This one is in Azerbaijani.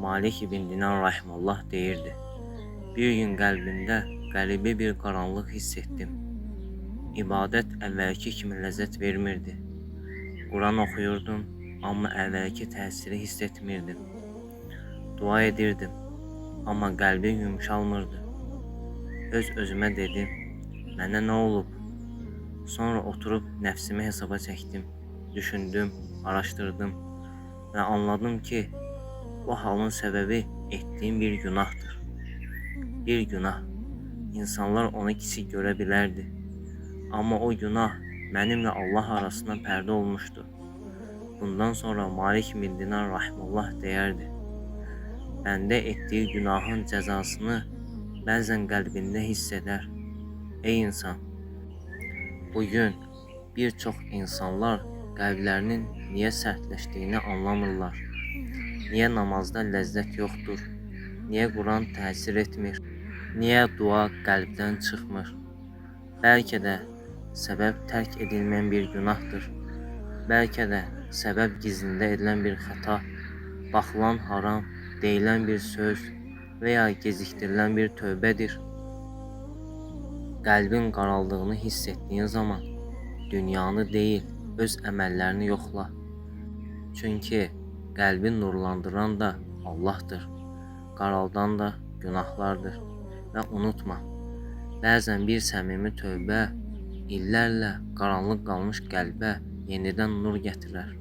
Malik ibn Dinar rahimehullah deyirdi: Bir gün qəlbimdə qəribə bir qaranlıq hiss etdim. İbadət əvvəlki kimi ləzzət vermirdi. Quran oxuyurdum, amma əvvəlki təsiri hiss etmirdim. Dua edirdim, amma qəlbim yumşalmırdı. Öz-özümə dedim, mənə nə olub? Sonra oturub nəfsimi hesaba çəkdim, düşündüm, araşdırdım və anladım ki, bu halın səbəbi etdiyim bir günahdır. Bir günah. İnsanlar onu kiçik görə bilərdi. Amma o günah mənimlə Allah arasında pərdə olmuşdu. Bundan sonra Malik bin Dinar rahimullah deyərdi: Bəndə etdiyi günahın cəzasını bəzən qəlbində hiss edər. Ey insan! Bugün bir çox insanlar qəlblərinin niyə sərtləşdiyini anlamırlar. Niyə namazda ləzzət yoxdur? Niyə Quran təsir etmir? Niyə dua qəlbdən çıxmır? Bəlkə də səbəb tərk edilməyən bir günahdır. Bəlkə də səbəb gizlində edilən bir xəta, baxılan haram, deyilən bir söz və ya gecikdirilən bir tövbədir. Qəlbin qaraldığını hiss etdiyin zaman dünyanı deyil, öz əməllərini yoxla. Çünki qəlbi nurlandıran da Allahdır, qaraldan da günahlardır. Və unutma, bəzən bir səmimi tövbə illərlə qaranlıq qalmış qəlbə yenidən nur gətirər.